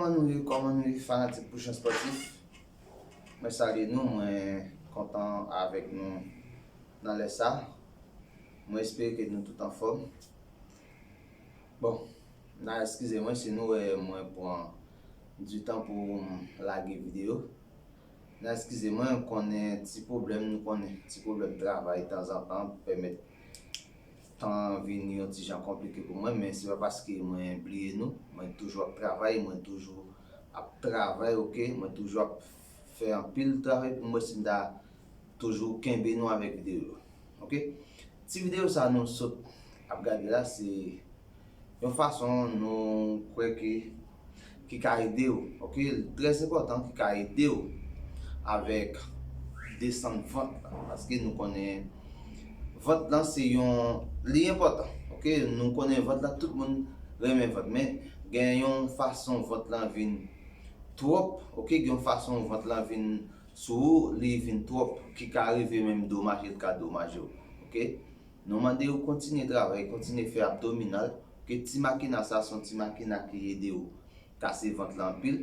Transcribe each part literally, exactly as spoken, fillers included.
Kòman nou ye, kòman nou ye, fanatik Pouchon Spòtif? Mwen salye nou, mwen kontan avèk nou nan lè sa. Mwen espere ke nou tout anfòm. Bon, n a eskize mwen si nou wè mwen pran du tan pou m lage videyo. N a eskize mwen, konnen ti pwoblèm, nou konnen ti pwoblèm travay tanzantan pèmèt tan vin yon ti jan konplike pou mwen, men se pa paske mwen bliye nou. Mwen toujou ap travay, mwen toujou ap travay, oke? Mwen toujou ap fè anpil travay pou mwen si m ta toujou kenbe nou avèk videyo yo, oke? Ti videyo sa nou sot ap gade la, se yon fason nou kwè ke, ki ka ede w, oke? Trè enpòtan, ki ka ede w avèk desann vant la, paske nou konnen vant lan se yon, li enpòtan, oke? Nou konnen vant lan, tout moun renmen vant, men gen yon fason vant lan vin twòp, oke? Gen yon fason vant lan vin sou ou, li vin twòp, ki ka rive menm domaje, li ka domaje w, oke? Nou mande w kontinye travay, kontinye fè abdominal, ke ti makina sa se yon ti makina ki ede w kase vant lan anpil.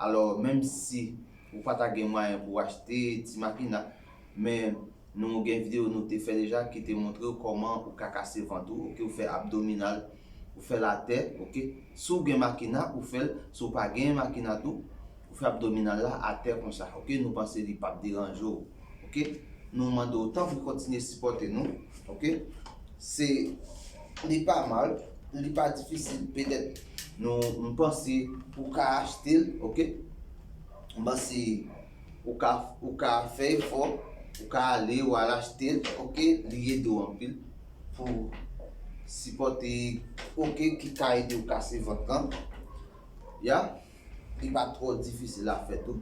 Alò, menm si ou pa ta gen mwayen pou w achte ti makina, men nou gen videyo nou te fè deja ki te montre w kòman ou ka kase vant ou, oke, ou fè abdominal, ou fè l atè, oke. Si w gen makina, ou fè l. Si w pa gen makina tou, ou fè abdominal la atè konsa, oke. Nou panse li p ap deranje w, oke. Nou mande w tanpri kontinye sipòte nou, oke. Se, li pa mal, li pa difisil, petèt nou, m panse ou ka achte l, oke. M panse ou ka, ou ka fè efò, ou ka ale, ou al achte l, oke. Li ede w anpil pou sipòte, oke, ki ka ede w kase vant lan. Ya, li pa twò difisil a fè tou.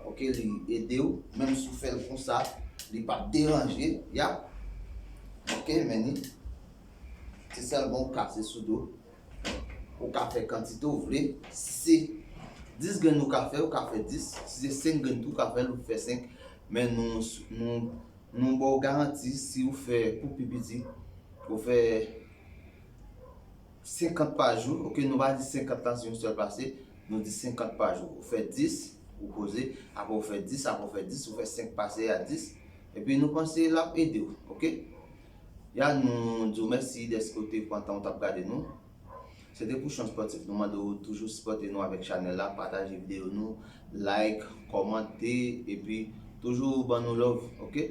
Oke, li ede w, menm si w fè l konsa, li p ap deranje, ya. Oke, men ni, se sèlman w kase sou do. Ou ka fè kantite w vle. Si se dis grenn ou ka fè, ou ka fè dis. Si se senk grenn tou, ou ka fè l, ou fè senk. Men nou, nou, nou ba w garanti, si ou fè pou pi piti, ou fè senkant pa jou, oke, nou pa di senkant lan se yon sèl pase, nou di senkant pa jou. Ou fè dis, ou poze, apre ou fè dis, apre ou fè dis, ou fè senk pase a dis, epi nou panse l ap ede w, oke? Ya, nou di w mèsi dèske w te pran tan w t ap gade nou. Se te Pouchon Spòtif, nou mande w toujou sipòte nou avèk chanèl la, pataje videyo nou, like, kòmante, epi toujou ban nou love, oke?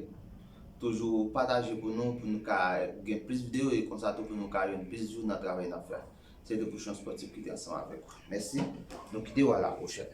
Toujou pataje pou nou, pou nou ka gen plis videyo e konsa tou pou nou ka jwenn plis view nan travay n ap fè a. Se te Pouchon Spòtif ki te ansanm avèk ou. Mèsi, nou kite w a la pwochèn.